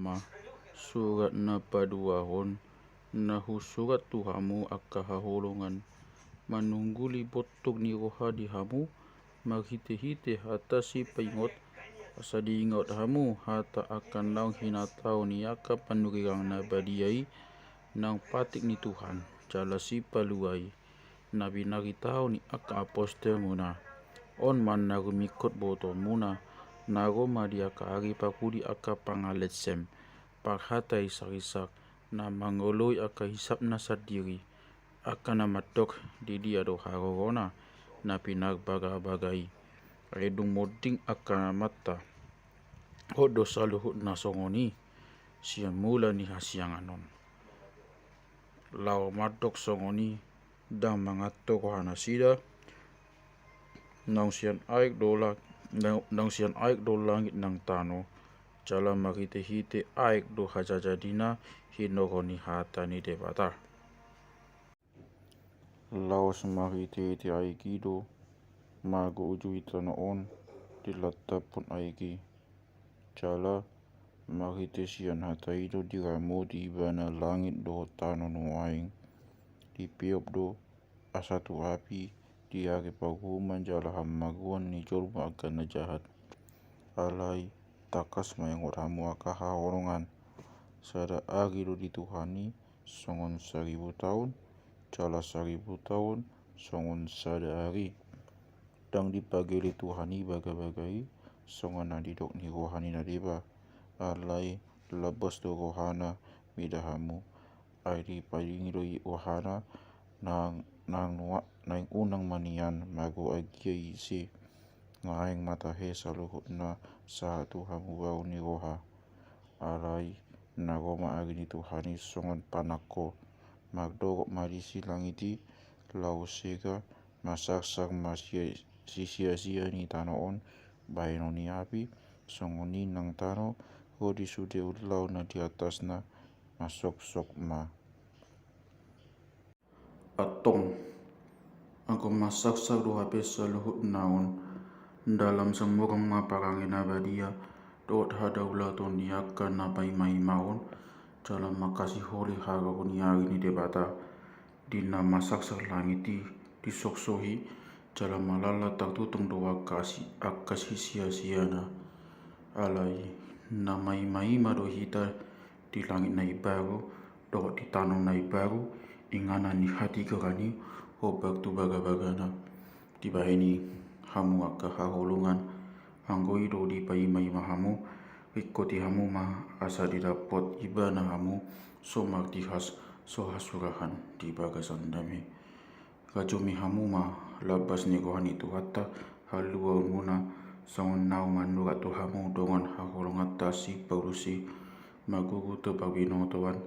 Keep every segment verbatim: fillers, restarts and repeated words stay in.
Ma, surat na paduahon, na husurat tu hamu angka haholongan, manungguli bontok ni roha di hamu, marhitehite hata sipaingot, asa diingot hamu hata angka naung hinatahon ni angka panurirang na badia i, naung patik ni Tuhan, jala sipalua i, na binaritahon ni angka apostelmuna. On ma na rumingkot botoonmuna, na ro ma di angka ari pangudi angka pangalesem, parhata isarisak, na mangoloi angka hisapna sandiri, angka na mandok di dia do harorona, na pinarbagabaga i. Ai dung monding angka na mata, hot do saluhutna songon i, sian mula ni hasiangan on. Laho mandok songon i, ndang manganto rohanasida, naung sian aek do la-, naung, naung sian aek do langit nang tano, jala marhitehite aek do hajajadina hinorhon ni hata ni Debata. Laos marhitehite aek i do mago uju di tano on, dilantapkon aek i. Jala marhite sian hata i do diramoti ibana langit dohot tano nuaeng, dipeop do asa tu api di ari paruhuman jala hamagoan ni jolma angka na jahat. Alai tangkas ma ingot hamu angka haholongan, sada ari do di Tuhan i songon saribu taon, jala saribu taon songon sada ari. Ndang dipagele Tuhan i bagabaga i, songon na nidok ni roha ni na deba. Alai lambas do rohana mida hamu. Ai dipadingi do i rohana, naeng, naeng nua-, naeng unang ma nian mago agia ise. Naeng ma tahe saluhutna sahat tu hamubaon ni roha. Alai na ro ma ari ni Tuhan i songon panangko. Mardorot ma disi langit i laho sega, masarsar ma sia-, sisiasian ni tano on bahenon ni api, songon i nang tano, ro di sude ulaon na di atasna, masoksok ma. Antong, anggo masarsar do hape saluhutna on, dalam semurung ma parange na badia dohot hadaulaton ni angka na paimaimaon, jala mangkasiholi haroro ni ari ni Debata. Di na masarsar langit i, disoksohi, jala malala tartutung do angka si-, angka sisiasiana. Alai na maimaima do hita di langit na imbaru dohot di tano na imbaru, inganan ni hatigoran i hombar tu bagabagana. Dibahen i, hamu angka haholongan, anggo i do dipaimaima hamu, ringkoti hamu ma asa didapot ibana hamu so martihas, so hasurahan di bagasan dame. Rajomi hamu ma lambas ni roha ni Tuhanta haluaonmuna, songon naung manurat tu hamu dongan haholonganta si Paulus i, marguru tu parbinotoan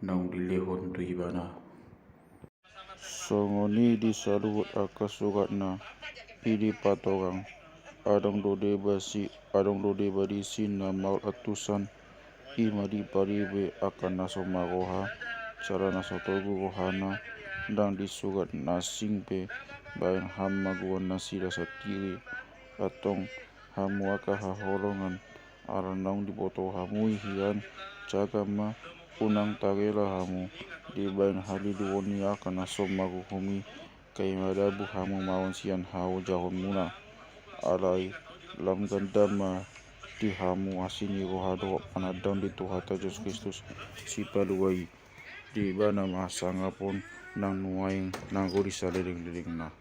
naung dilehon tu ibana. Songon i di saluhut angka suratna i dipatorang, adong do deba si-, adong do deba disi na maol antusan, i ma diparibue angka na so maroha, jala na so togu rohana, ndang disurat na asing be bahen hamagoan nasida sandiri. Antong, hamu angka haholongan, ala naung diboto hamu i hian, jaga ma, unang tarela hamu dibahen haliluon ni angka na so maruhum i, kai madabu hamu maon sian haojaonmuna. Alai lam ganda ma di hamu asi ni roha dohot panandang di Tuhanta Jesus Kristus Sipalua i. Di ibana ma hasangapon nang nuaeng nang ro di salelenglelengna.